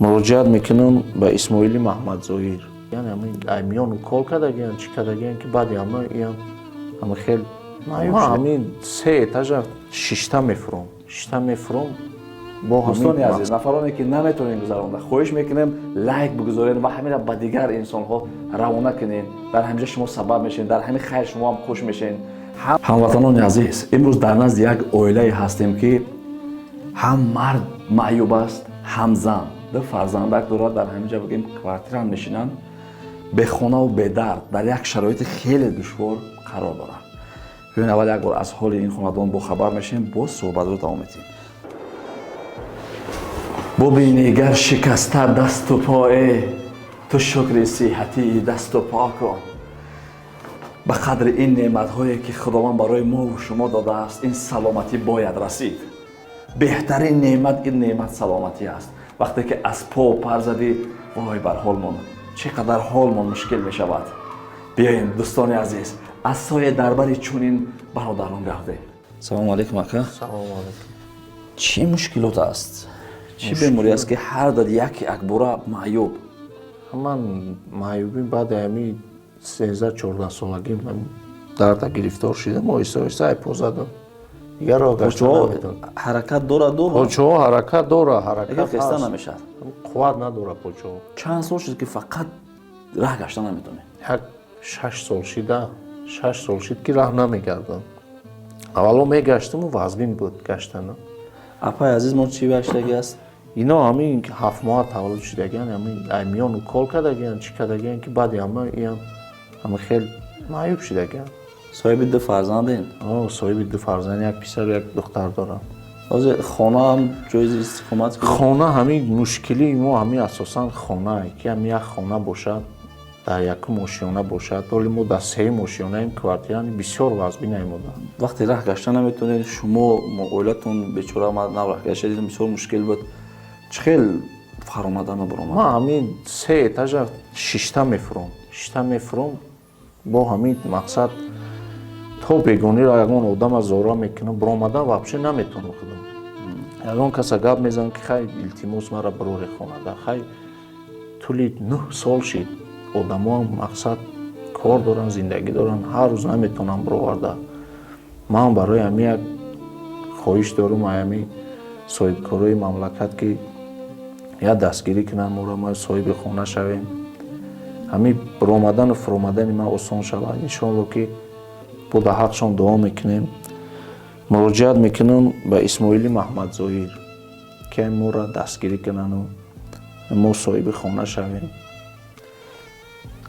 Муроҷиат мекунам ба Исмоили Маҳмадзоҳир. Яъне ҳамин аймиён укол кардагиян, чӣ кардагиян, ки баъди ҳама иям ҳама хел ман ҳамин се этажа шишта мефуром, шишта мефуром бо. Дӯстони азиз, нафароне ки наметавонем гузаронда, хоҳиш мекунем, лайк бигузоред ва ҳаминро ба дигар инсонҳо равона кунед. Дар ҳаминҷа шумо сабаб мешавед, дар ҳамин хайр шумо ҳам хуш мешавед. Ҳамватанони азиз, имрӯз дар назди як оилае ҳастем, ки ҳам мард маъюб аст, ҳам зан, ду фарзандак дорад. Дар ҳаминҷа, бигем, квартира мешинанд, бехонаву бедард, дар як шароити хеле душвор қарор доранд. Биён, аввал як бор аз ҳоли ин хонадон бохабар мешавем, боз суҳбатро давом медиҳем. Бубинӣ, гар шикаста дасту пое, ту шукри сиҳатии дасту по кун. Ба қадри ин неъматҳое, ки Худованд барои мову шумо додааст, ин саломатӣ бояд расид. Беҳтарин неъмат ин неъмат саломатӣ аст. Вақте ки аз по пар задӣ, вой бар ҳолмон, чӣ қадар ҳолмон мушкил мешавад. Биёем, дӯстони азиз, аз соя дар бари чунин бародарон гардем. Салому алейкум, ака. Салому алейкум. Чӣ мушкилот аст, чӣ беморӣ аст, ки ҳар дад яки акбора маъюб? Ман маъюбӣ баъди ҳамин 13-14 солагӣ дарда гирифтор шидам. Оҳиста оҳиста айпо задам, дигар роҳ гашта наметавонам. Ҳаракат дораду? Почоҳо ҳаракат дора, ҳаракат хеста ҳаст. Намешавад. Қувват надора почоҳо. Чанд сол шуд, ки фақат раҳ гашта наметавонед? Як 6 сол шида, 6 сол шид, ки раҳ намегардам. Аввало мегаштаму вазбин буд гаштана. Апаи азиз, мо чӣ гаштагӣ аст? Ино ҳамин 7 моҳа таваллуд шудагиян, ҳамин аймиён укол кардагиян, чӣ кардагиян, ки баъди ҳама иям ҳама хел маъюб шудагиян. Соҳиби ду фарзанден? Соҳиби ду фарзанд, як писару як духтар дорам. Ҳозир хонаам ҷои истиқомат? Хона, ҳамин мушкилии мо ҳамин асосан хонае, ки ҳамин як хона бошад, дар якум ошёна бошад. Ҳоли мо дар сеюм ошёнаем, квартира бисёр вазбин аймода. Вақте раҳ гашта наметавонед шумо, оилатон бечора, ман нав раҳ гашта дидам, бисёр мушкил буд. Чӣ хел фаромадану баромад? Ман ҳамин се этажа шишта мефуром, шишта мефуром бо ҳамин мақсад, то бегониро ягон одама зора мекунам. Баромадан вообще наметавонам худам. Ягон каса гап мезанам, ки хай, илтимос, мара бироре хонада. Хай, тӯли 9 сол шид, одамоам мақсад кор доранд, зиндагӣ доранд, ҳар рӯз наметавонам бироварда. Ман барои ҳамин як хоҳиш дорум ҳамин соҳибкорои мамлакат, ки як дастгирӣ кунанд моро, мо соҳиби хона шавем, ҳамин баромадану фуромадани ман осон шавад, иншоалло, ки бо дар ҳақшон дуо мекунем. Муроҷиат мекунам ба Исмоили Маҳмадзоҳир, ки моро дастгирӣ кунану мо соҳиби хона шавем.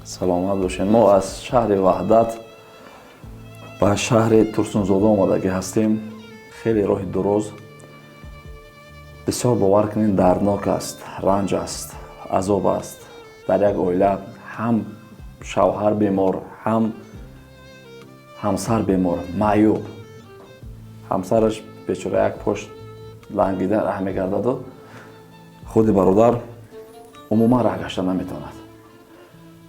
Саломат бошед. Мо аз шаҳри Ваҳдат ба шаҳри Турсунзода омадагӣ ҳастем. Хеле роҳи дуроз, бисёр, бовар кунед, дарднок аст, ранҷ аст, азоб аст. Дар як оила ҳам шавҳар бемор, ҳам ҳамсар бемор, маъюб. Ҳамсараш бечора як пош лангида раҳ мегардаду худи бародар умуман раҳ гашта наметавонад.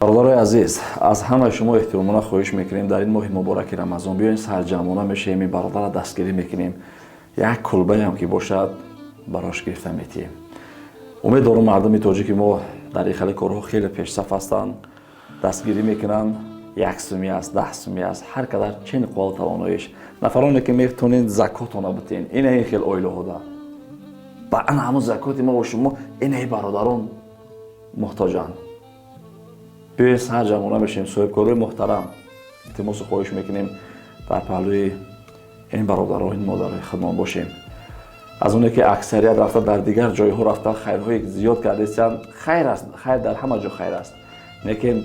Бародарои азиз, аз ҳамаи шумо эҳтиромона хоҳиш мекунем, дар ин моҳи мубораки Рамазон биёин, сарҷамъона мешавем, ин бародарро дастгирӣ мекунем, як кулбаям ки бошад, барош гирифта метиҳем. Умед дорум, мардуми тоҷики мо дар ин хеле корҳо хеле пешсаф ҳастанд, дастгирӣ мекунанд. 1 сумӣ аст, 10 сумӣ аст, ҳар қадар чен қуввау тавоноиш. Нафароне ки метонед, закотона битен. Ина ин хел оилаҳода ба ана ҳамун закоти мо ва шумо инаи бародарон муҳтоҷанд. Биёед, сарҷамъона мешавем. Соҳибкорои муҳтарам, илтимосу хоҳиш мекунем, дар паҳлӯи ин бародаро, ин модарои худмон бошем. Аз оне ки аксарият рафта дар дигар ҷойҳо рафта хайрҳои зиёд кардастанд, хайр аст, хайр дар ҳама ҷо хайр аст, лекин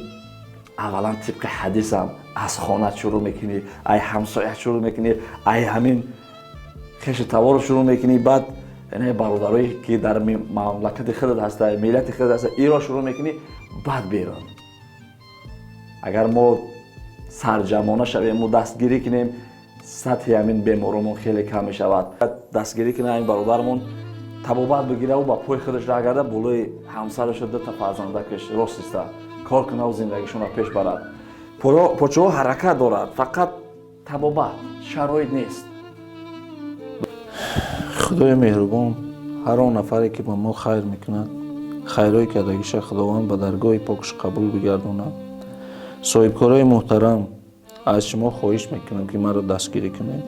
аввалан тибқи ҳадисам аз хона шурӯъ мекунӣ, ай ҳамсоя шурӯъ мекунӣ, ай ҳамин хешу тавору шурӯъ мекунӣ, баъд бародарое ки дар мамлакати худат ҳаста, миллати худат ҳаста, иро шурӯъ мекунӣ, баъд берун. Агар мо сарҷамъона шавему дастгирӣ кунем, сатҳи ҳамин беморомон хеле кам мешавад. Дастгирӣ кунем, ҳамин бародармон табобат бигираву ба пои худаш раҳ гарда, болои ҳамсарашу дута фарзандакаш рост иста кор кунаву зиндагишонро пеш барад. Почаҳо ҳаракат дорад, фақат табобат, шароит нест. Худои меҳрубон, ҳар он нафаре, ки ба мо хайр мекунад. Хайрҳои кардагиша Худованд ба даргоҳи покш қабул бигардонад. Соҳибкорои муҳтарам, аз шумо хоҳиш мекунам, ки маро дастгирӣ кунед.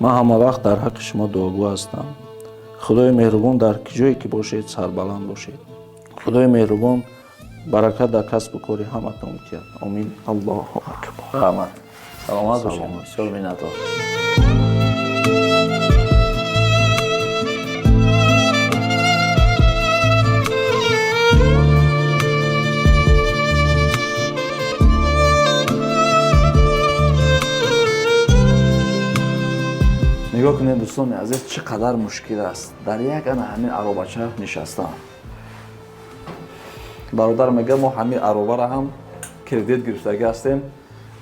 Ман ҳама вақт дар ҳаққи шумо дуогӯ ҳастам. Худои меҳрубон дар ҷое ки бошед, сарбаланд бошед. Худои меҳрубон баракат дар касбу кори ҳаматон диҳад. Омин. Аллоҳу акбар. Раҳмат, саломат бошед, бисёр миннатдор. Нигоҳ кунед, дӯстони азиз, чӣ қадар мушкил аст дар як ана ҳамин аробача нишастан. Бародар мега, мо ҳамин аробаро ҳам кредит гирифтагӣ ҳастем,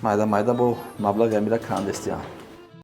майда майда бо маблағи ҳамира кандестиям.